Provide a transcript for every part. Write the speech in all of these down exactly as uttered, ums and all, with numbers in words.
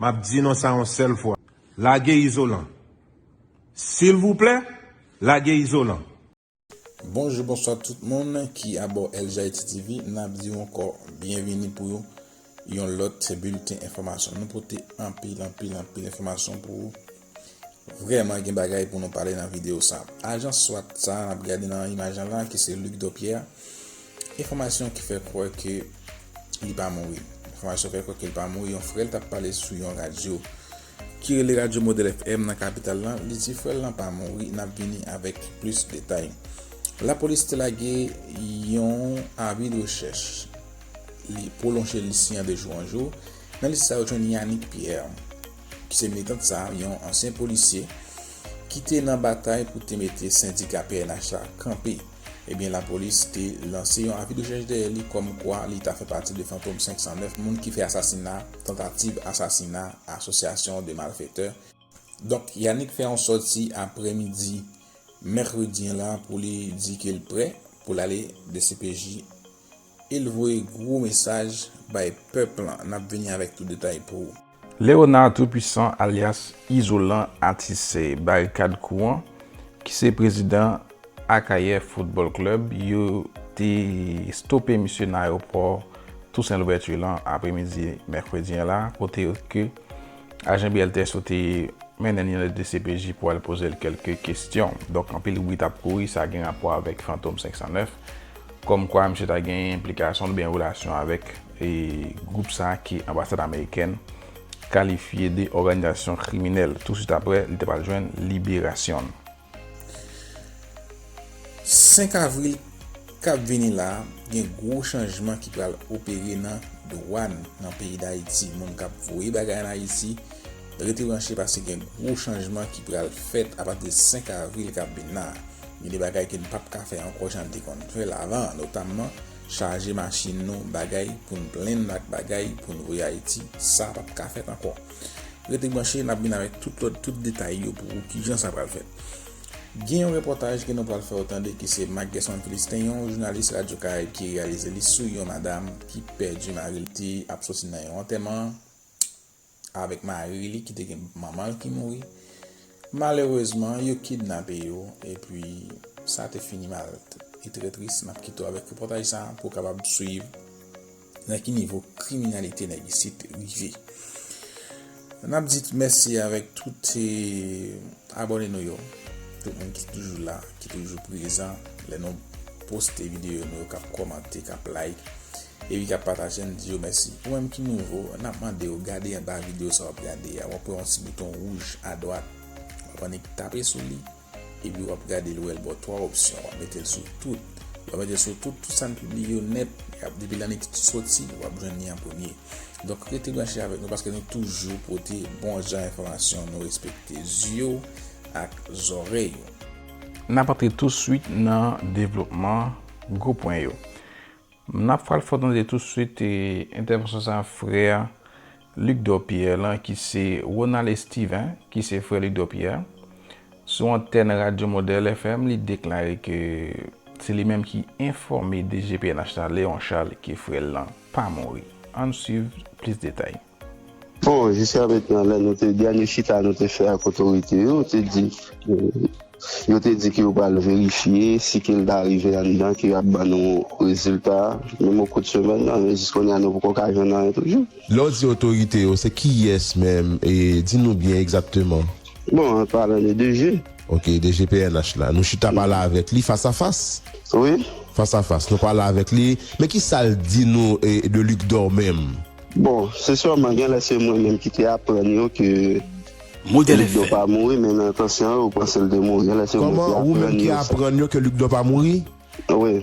M ap di non sa yon sèl fwa. Lage izolan. Silvouplè, lage izolan. Bonjou, bonswa tout moun ki abò L G Haiti T V. N ap di w ankò byenvini pou yon lòt bilten enfòmasyon. Nou pote anpil, anpil, anpil enfòmasyon pou ou. Vrèman gen bagay pou nou pale nan videyo sa. Ajan swat sa n ap gade nan imaj lan la, ki se Luc Dorpierre, enfòmasyon ki fè kwè ke li pa mouri. Enfòmasyon fè kwè ke li pa mouri. Yon frè l t ap pale sou yon radyo ki rele Radyo Modèl F M nan kapital lan, li di frè l lan pa mouri. N ap vini avèk plis detay. Lapolis te lage yon avi de rechèch. Li pwolonje lis li an de jou an jou. Nan lis sa, yo jwenn Yanick Pierre, ki se militant sa, yon ansyen polisye ki te nan batay pou te mete sendika P N H la kanpe. Ebyen, lapolis te lanse yon avi de rechèch dèyè li kòmkwa li ta fè pati de Fantom senk san nèf, moun ki fè asasina, tantativ asasina, asosyasyon de malfetè. Donk, Yanick fè yon sòti aprèmidi mèkredi an la pou li di ke l prè pou l ale D C P J e l voye gwo mesaj bay pèp lan. N ap vini avèk tout detay pou ou. Léonard Toupwisan alyas Izolan Atise Barikad Kouran, ki se prezidan Akayè Football Club, yo te stope misye nan ayewopò Tousen Louvèti lan aprèmidi mèkredi an la, kote ke ajan B L T S yo te mennen li nan D C P J pou al poze l kèlke kesyon. Donk, anpil bri t ap kouri, sa gen rapò avèk Fantom senk san nèf, kòmkwa misye ta gen enplikasyon oubyen relasyon avèk e, gwoup sa ke anbasad amerikèn kalifye de òganizasyon kriminèl. Touswit aprè, li te pral jwenn liberasyon l. Senk avril k ap vini la, gen gwo chanjman ki pral opere nan dwàn nan peyi Dayiti. Moun k ap voye bagay ann Ayiti, rete branche paske gen gwo chanjman ki pral fèt apati de senk avril k ap vin la. Gen de bagay ke n p ap ka fè ankò jan n te konn fè l avan, notamman chaje machin nou bagay pou n plen n ak bagay pou n voye Ayiti, sa p ap ka fèt ankò. Rete branche, n ap vin avèk tout lòt, tout detay yo pou ou, kijan sa pral fèt. Gen yon repòtaj ke nou pral fè w tande ki se Marc Gerson Philistin, yon jounalis Radyo Karayib ki reyalize li sou yon madanm ki pèdi mari l te ap soti nan yon antèman avèk mari li ki te gen manman l ki mouri. Malerezman, yo kidnape yo, epi sa te fini mal. E trè tris, n ap kite w avèk repòtaj sa a pou w kapab swiv nan ki nivo kriminalite nèg isit rive. N ap di mèsi avèk tout e, abòne nou yo, tout moun ki toujou la, ki toujou prezan lè nou poste videyo nou yo, k ap kòmante, k ap like, epi k ap pataje, n di yo mèsi. Ou menm ki nouvo, n ap mande w gade anba videyo sa w ap gade a, w ap wè yon ti bouton wouj adwat, w ap annik tape sou li, epi w ap gade l, w wè l ba w twa opsyon, w ap mete l sou tout. Lè w mete l sou tout, tout sa n pibliye yo nèt, y ap, depi l annik soti, w ap jwenn li an premye. Donk, rete branche avèk nou paske nou toujou pote bon jan enfòmasyon, nou respekte zye w ak zòrèy ou. N ap antre touswit nan devlopman gwo pwen yo. N ap pral fè w tande touswit e, entèvansyon sa frè Luc Dorpierre lan, ki se Ronald Estivin, ki se frè Luc Dorpierre. Sou antèn Radyo Modèl F M, li deklare ke se li menm ki enfòme D G P N H la, Léon Charles, ke frè l lan pa mouri. Ann swiv plis detay. Bon, jiska mentnan, lè nou te, dènye chita nou te fè ak otorite yo, te di, yo te di ke yo pral verifye si ke l ta rive anndan, ke y ap ban nou rezilta, menm o kou de semèn nan, men jis kounye a nou poko ka jwenn anyen toujou. Lè w di otorite yo, se kiyès menm? E di nou byen egzakteman. Bon, an palan de D G. Ok, D G P N H la. Nou chita pale avèk li fas a fas? Wi. Fas a fas. Nou pale avèk li. Men ki sa l di nou e, de Luc Dor menm? Bon, se sèlman gen lè se mwen menm ki te aprann yo ke Luc Dor pa mouri, men nan entansyon yo, yo panse l te mouri. Gen lè se mwen ki aprann yo sa. Kòman, ou menm ki aprann yo ke Luc Dor pa mouri? Wi.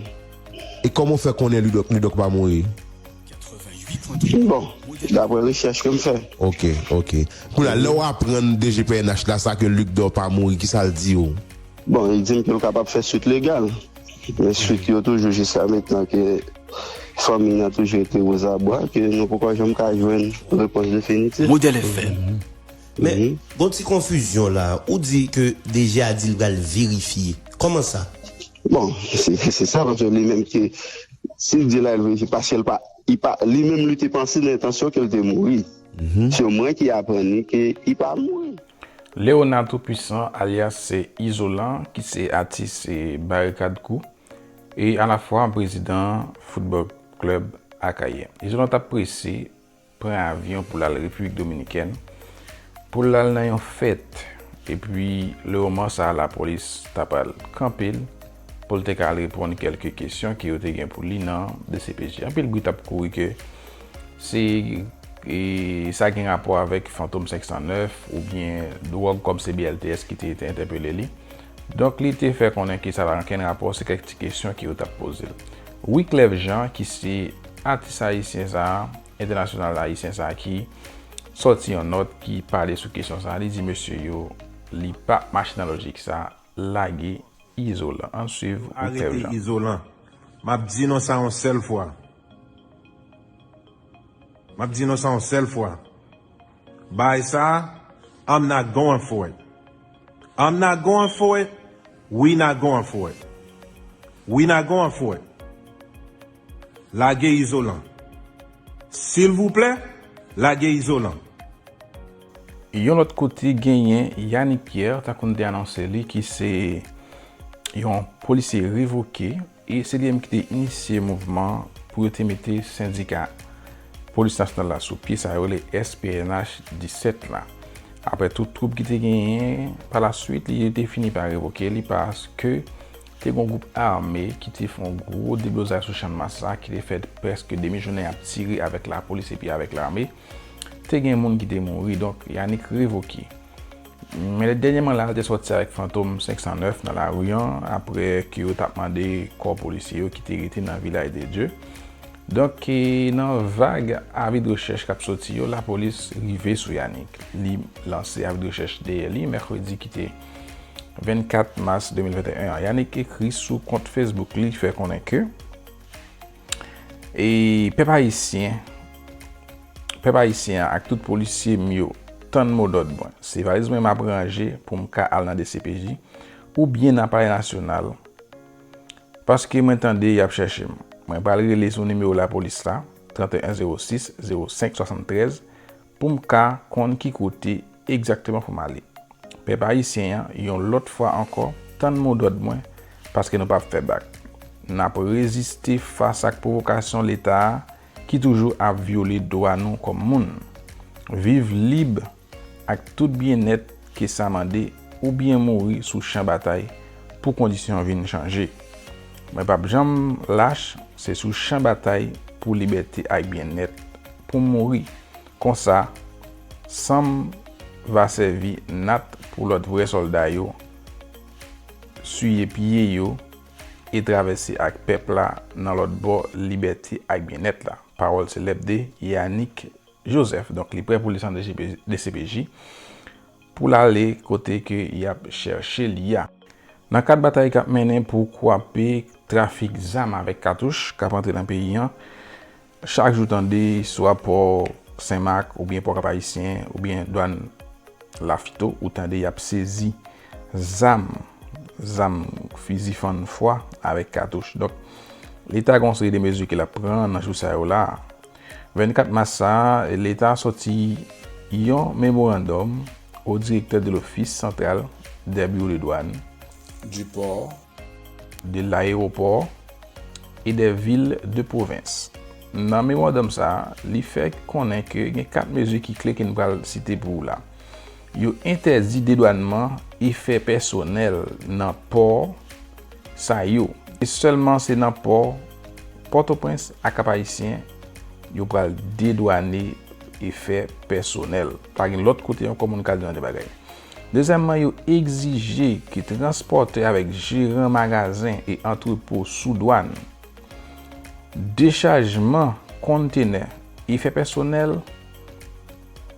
E kòman w fè konnen Luc Dor, Luc Dor pa mouri? Bon, daprè rechèch ke m fè. Ok, ok. Kounye a, lè w aprann D G P N H la sa ke Luc Dor pa mouri, kisa l di w? Bon, li di m ke l kapab fè swit legal. Men swit yo toujou jiska mentnan ke fanmi nan toujou rete wozabwa, ke nou poko janm ka jwenn repons definitif. Modèl F M. Men, gon ti konfizyon la. Ou di ke D G a di l pral verifye. Kòman sa? Bon, se se sa, paske li menm ki, si l di la, l verifye, paske l pa, li pa, li menm li te panse nan entansyon ke l te mouri. Se mwen ki aprann li ke li pa mouri. Léonard Tout-Puissant, alyas Izolan, ki se atis Barikad Crew e alafwa prezidan Football Club Akayè. Izolan t ap prese pran avyon pou l al Repiblik Dominikèn pou l al nan yon fèt. Epi, lemoman sa a, lapolis ta pral kanpe l pou l te ka al reponn kèlke kesyon ke yo te gen pou li nan D C P J. Anpil bri t ap kouri ke se e sa gen rapò avèk Fantom senk san nèf oubyen dwòg kòm se B L T S ki te, te entèpele li. Donk, li te fè konnen ke sa pa gen okenn rapò, se kèk ti kesyon ke yo t ap poze l. Wyclef Jean, ki se atis ayisyen sa a, entènasyonal ayisyen sa a, ki sòti yon nòt ki pale sou kesyon sa a, li di mesye yo, li pa mache nan lojik sa a, lage Izolan. Ann swiv Wyclef Jean. Izolan. M ap di nou sa yon sèl fwa. M ap di nou sa yon sèl fwa. Bagay sa a, I'm not going for it. I'm not going for it. We not going for it. We not going for it. Lage Izolan. Silvouplè, lage Izolan. Yon lòt kote, genyen Yanick Pierre, tankou n te anonse li, ki se yon polisye revoke, e se li menm ki te inisye mouvman pou yo te mete sendika Polis Nasyonal la sou pye, sa yo rele S P N H disèt la. Apre tout twoup ki te genyen, pa la swit, li te fini pa revoke li paske te gen yon gwoup ame ki te fè yon gwo deblozay sou Channmas la, ki te fè prèske demi jounen ap tire avèk lapolis epi avèk lame. Te gen moun ki te mouri, donk Yanick revoke. Men dènyèman la, li te sòti avèk Fantom senk san nèf nan lari an, apre ke yo t ap mande kò polisye yo ki te rete nan Vilaj de Dye. Donk, e, nan vag avi de rechèch k ap soti yo, lapolis rive sou Yanick. Li lanse avi de rechèch dèyè li, mèkredi ki te vennkat mas de mil venteyen an. Yanick ekri sou kont Facebook li, fè konnen ke, e, pèp ayisyen, pèp ayisyen an ak tout polisye m yo, tann modòd mwen. Se valiz mwen m ap ranje pou m ka al nan D C P J oubyen nan Palè Nasyonal, paske mwen tande y ap chèche m. Mwen pral rele sou nimewo lapolis la, trannteyen zewo sis zewo senk swasanntrèz, pou m ka konn ki kote egzakteman pou m ale. Pèp ayisyen an, yon lòt fwa ankò, tann modòd mwen, paske nou p ap fè bak. N ap reziste fas ak pwovokasyon Leta a ki toujou ap vyole dwa nou kòm moun. Viv lib ak tout byennèt ke sa mande, oubyen mouri sou chan batay pou kondisyon vin chanje. Mwen p ap janm lach, se sou chan batay pou libète ak byennèt pou m mouri. Konsa, san m va sèvi nat pou lòt vrè sòlda yo siye pye yo e travèse ak pèp la nan lòt bò libète ak byennèt la. Pawòl selèb de Yanick Joseph. Donk, li prè pou li sot nan D C P J pou l ale kote ke y ap chèche li a. Nan kad batay k ap mennen pou kwape trafik zam avèk katouch k ap antre nan peyi an, chak jou tande swa pò Senmak oubyen pò Kap Ayisyen oubyen dwàn Lafito, ou tande y ap sezi zam, zam fizi fann fwa avèk katouch. Donk, Leta gen yon seri de mezi ke l ap pran nan jou sa yo la. Vennkat mas sa a, Leta sòti yon memorandòm au directeur de l'Office central des bureaux de douane, du port, de l'aéroport et des villes de province. Nan memorandòm sa a, li fè konnen ke gen kat mezi ki kle ke n pral site pou ou la. Yo entèdi dedwannman efè pèsonèl nan pò sa yo. E sèlman se nan pò Pòtoprens ak Kap Ayisyen yo pral dedwane efè pèsonèl. Pa gen lòt kote ankò moun ka dedwane bagay. Dezyèmman, yo egzije ke transpòtè avèk jeran magazen e antrepo sou dwàn, dechajman kontenè, efè pèsonèl,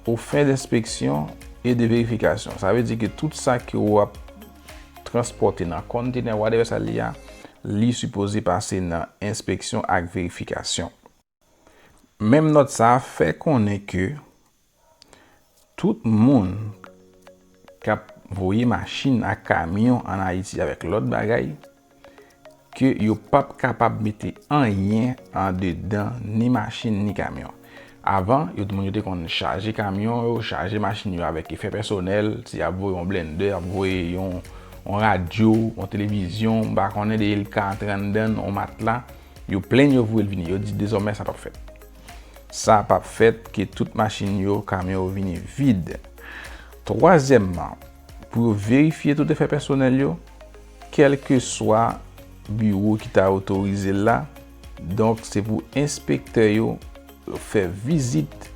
aux fins d'inspection et de vérification. Sa vle di ke tout sa ke w ap transpòte nan kontenè, whatever sa l ye a, li sipoze pase nan enspeksyon ak verifikasyon. Menm nòt sa a fè konnen ke tout moun k ap voye machin ak kamyon ann Ayiti avèk lòt bagay, ke yo p ap kapab mete anyen andedan ni machin ni kamyon. Avan, yo, moun yo te konn chaje kamyon yo, chaje machin yo avèk efè pèsonèl, si y ap voye yon blendè, y ap voye yon, yon radyo, yon televizyon, m pa konnen, de L K antre anndan, yon matla, yo plenn, yo voye l vini. Yo di dezòmè sa p ap fèt. Sa p ap fèt, ke tout machin yo, kamyon yo vini vid. Twazyèmman, pou yo verifye tout efè pèsonèl yo, kèlkeswa biwo ki ta otorize l la, donk se pou enspektè yo fè vizit,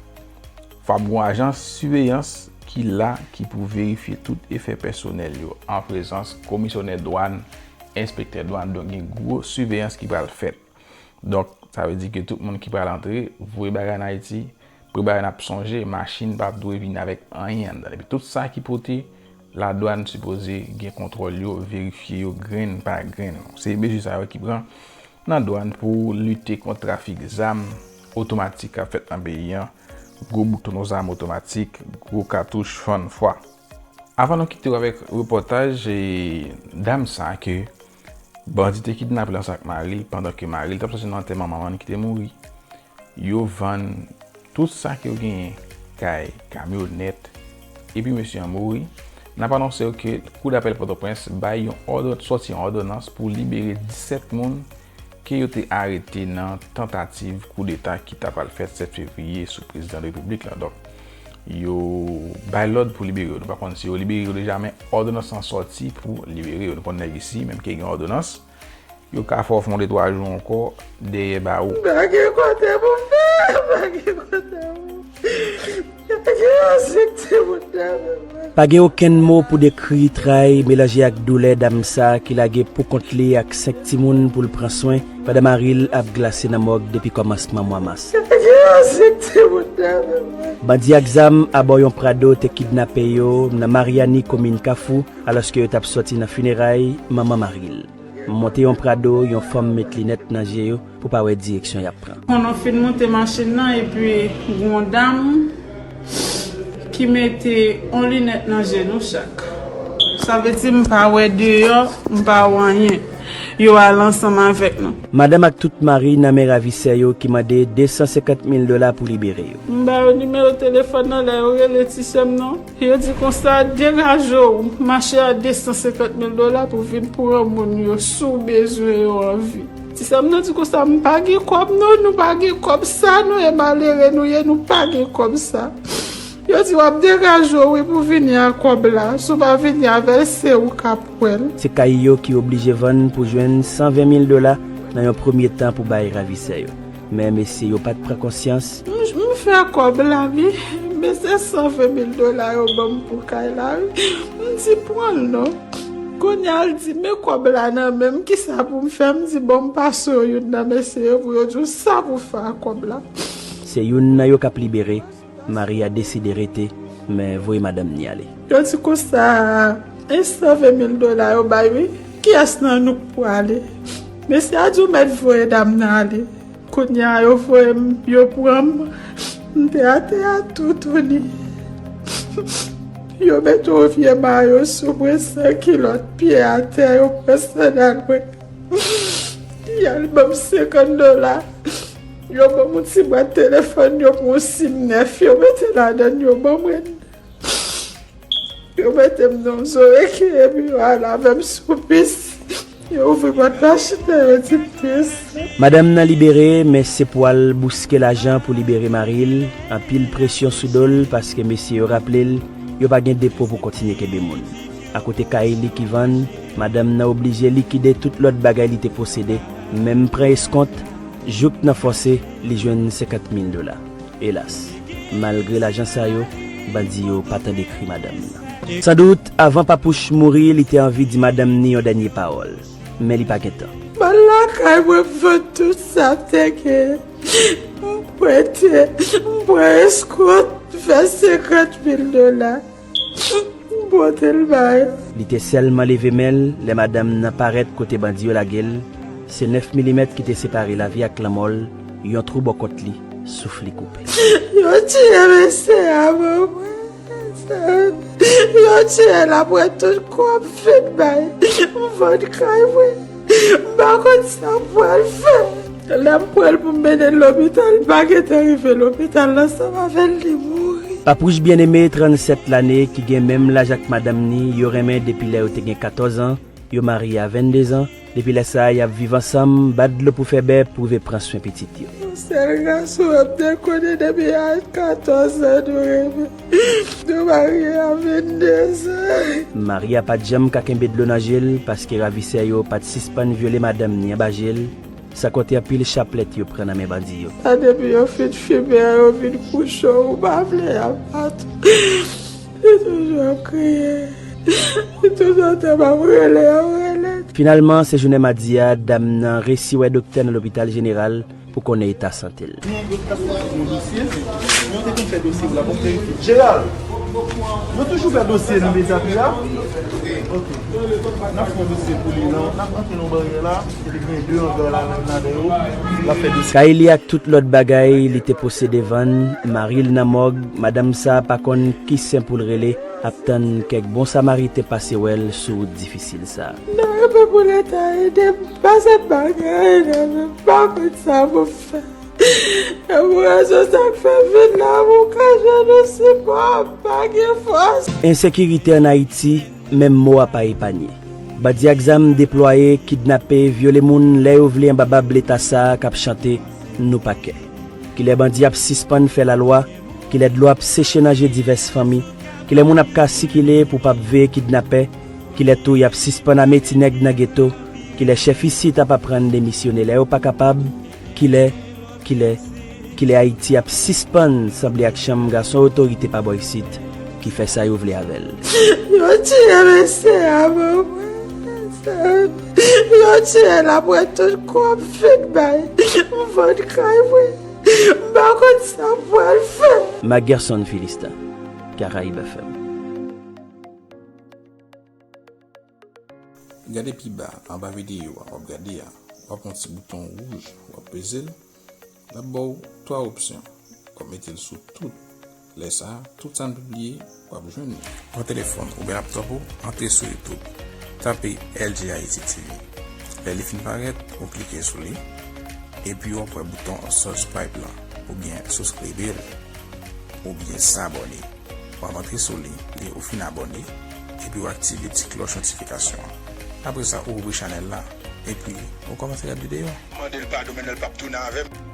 fò ap gen yon ajans siveyans ki la, ki pou verifye tout efè pèsonèl yo, an prezans komisyonè dwàn, enspektè dwàn, donk gen gwo siveyans ki pral fèt. Donk, sa vle di ke tout moun ki pral antre, voye bagay ann Ayiti, premye bagay n ap sonje, machin p ap dwe vin avèk anyen anndan. Epi tout sa ki pote ladwàn sipoze gen kontwòl yo, verifye yo grenn pa grenn. Se mezi sa yo ki pran nan dwàn pou lite kont trafik zam otomatik k ap fèt nan peyi a, gwo bouton zam otomatik, gwo katouch fann fwa. Avan nou kite w avèk repòtaj, e, dam sa ke bandi te kidnape l ansanm ak mari l, pandan ke mari l t ap soti nan antèman manman l ki te mouri. Yo vann tout sa ke yo genyen, kay, kamyonèt, epi mesye an mouri. N ap anonse w ke Kou dapèl Pòtoprens bay yon òdon-, sòti yon òdonans pou libere disèt moun ke yo te arete nan tantativ koudeta ki ta pral fèt sèt fevriye sou prezidan repiblik la. Donk, yo bay lòd pou libere yo. Nou pa konn si yo libere yo deja, men òdonans lan sòti pou libere yo. Nou konn nèg isi, menm ke gen òdonans, yo ka fè w fè yon de twa jou ankò dèyè bawo. M pa gen kote pou m fè, m pa gen kote pou m. Pa gen yon sèk timoun nan men mwen. Pa gen okenn mo pou dekri tray melanje ak doulè dam sa ki lage poukont li ak senk timoun pou l pran swen, pandan mari l ap glase nan mòg depi kòmansman mwa mas. Pa gen yon sèk timoun nan men mwen. Bandi ak zam abò yon Prado te kidnape yo nan Maryani, komin Kafou, alòske yo t ap sòti nan fineray manman mari l. Monte yon Prado, yon fanm met linèt nan je yo pou pa wè direksyon y ap pran. Konnen w fin monte machin nan, epi gen yon dam ki mete yon linèt nan je nou chak. Sa vle di m pa wè deyò, m pa wè anyen. Yo al ansanm avèk nou. Madanm ak tout mari nan men ravisè yo ki mande de san senkant mil dola pou libere yo. M ba yo nimewo telefòn nan, lè yo rele ti sè m nan. Yo di konsa, degaje w, mache a de san senkant mil dola pou vin pran moun yo si w bezwen yo anvi. Ti sè m nan di konsa, m pa gen kòb non, nou pa gen kòb sa, nou e malere nou ye, nou pa gen kòb sa. Yo di w ap degaje w wi pou vini ak kòb la, si w pa vini avè l, se ou k ap wè l. Se kay yo ki oblije vann pou jwenn san ven mil dola nan yon premye tan pou bay ravisè yo. Men mesye yo pa t pran konsyans. M, m fè kòb la wi, men se san ven mil dola yo ban m pou kay la wi. M di pran l non. Kounye a l di men kòb la nan men m, kisa pou m fè? M di bon, m pase w youn nan mesye yo pou yo di w sa pou fè ak kòb la. Se youn nan yo k ap libere. Mari a deside rete, men voye madanm ni ale. Yo di konsa, e san ven mil dola yo bay wi. Kiyès nan nou k pwale? Mesye a di w mèt voye dam nan ale. Kounye a yo voye m, yo pran m, m te atè a toutouni. Yo mete yon vye mayo sou mwen, san kilòt, pye atè, yo pran sandal mwen. Y al ban m senkant dola. Yo ban m yon ti bwat telefòn, yo pran yon sim nèf, yo mete ladan l, yo ban mwen. Yo mete m nan yon zoreke, epi yo al avè m sou bis. Yo ouvri pòt machin nan, yo di m pis. Madanm nan libere, men se pou al bouske lajan pou libere mari l. Anpil presyon sou do l, paske mesye yo raple l, yo pa gen depo pou kontinye kenbe moun. Akote kay li ki vann, madanm nan oblije likide tout lòt bagay li te posede, menm pran eskont, jouk nan fòse, li jwenn senkant mil dola. Elas, malgre lajan sa yo, bandi yo pa tande kri madanm nan. Sandout, avan Papouch mouri, li te anvi di madanm ni yon dènye pawòl, men li pa gen tan. M al lakay mwen, m vann tout sa m te gen. M prete, m pran eskont, m fè senkant mil dola. M pote l bay. Li te sèlman leve men l lè madanm nan parèt kote bandi yo lage l. Se nèf milimèt ki te separe lavi ak lanmò l, yon twou bò kont li, souf li koupe. Yo tiye mesye a ban mwen. Yo tiye l apre tout kòb fin bay. M vann kay mwen. M pa konn sa m pral fè. Lè m pran l pou m mennen l lopital, m pa gentan rive lopital ansanm avè l, li mouri. Papouch Byeneme, trannsèt lane, ki gen menm laj ak madanm ni, yo renmen depi lè yo te gen katòz an, yo marye a venndezan. Depi lè sa a, y ap viv ansanm, bat dlo pou fè bè, pou rive pran swen pitit yo. Yon sèl gason, m te konnen depi a katòz an, nou renmen. Nou marye a venndezan. Mari a pa t janm ka kenbe dlo nan je l, paske ravisè yo pa t sispann vyole madanm ni anba je l, san konte anpil chaplèt yo pran nan men bandi yo. A depi yo fin fimen an, yo vin kouche w, ou pa vle y ap bat ou. Li toujou ap kriye. Li toujou ap ap rele, ap rele. Finalman, se jounen madi a, dam nan resi wè doktè nan lopital jeneral pou konnen eta sante l. Yon dosye, nou te konn fè dosye pou la, pou verifye. Jeral, nou toujou fè dosye nan mezanpi a. Ok. N ap fè yon dosye pou li, non? N ap antre nan baryè la. Kay li ak tout lòt bagay li te posede vann, mari l nan mòg, madanm sa a pa konn ki sen pou l rele, ap tann kèk bon samariten pase wè l sou wout difisil sa a. Nan remen pou Leta ede m, pase bagay nan men m, pa konn sa pou m fè. E pou rezon sa k fè m vin la, pou m ka jwenn yon sipò, m pa gen fòs. Ensekirite ann Ayiti, menm mo a pa epanye. Bandi ak zam deplwaye, kidnape, vyole moun lè yo vle anba bab Leta sa a k ap chante Nou pa kè. Kilè bandi ap sispann fè lalwa, kilè dlo ap seche nan je divès fanmi, kilè moun ap ka sikile pou p ap veye kidnapè, kilè tou y ap sispann ame ti nèg nan geto, kilè chèf isit ap aprann demisyone lè yo pa kapab, kilè, kilè, kilè Ayiti ap sispann sanble ak chanm gason otorite pa bò isit ki fè sa yo vle avè l. Yo tiye mesye a, mwen. Yo tiye l apre tout kou m fin bay. M vann kay mwen. M pa konn sa m pral fè. Magerson Philistin, Caraïbes F M. Gade pi ba, anba videyo a w ap gade a, w ap wè yon ti bouton wouj, w ap peze l, l ap ba w twa opsyon. W ap mete l sou tout. Lè sa a, tout sa n pibliye, w ap jwenn li. Pran telefòn oubyen laptòp ou, antre sou YouTube. Tape L G Haiti T V. Lè li fin parèt, ou klike sou li. Epi w ap wè bouton subscribe lan, oubyen souskribir, oubyen sabòne. W ap antre sou li, lè ou fin abòne, epi w aktive ti klòch notifikasyon an. Apre sa, ou ouvri chanèl la, epi ou kòmanse gad videyo a. Mande l padon, men l p ap tounen avè m.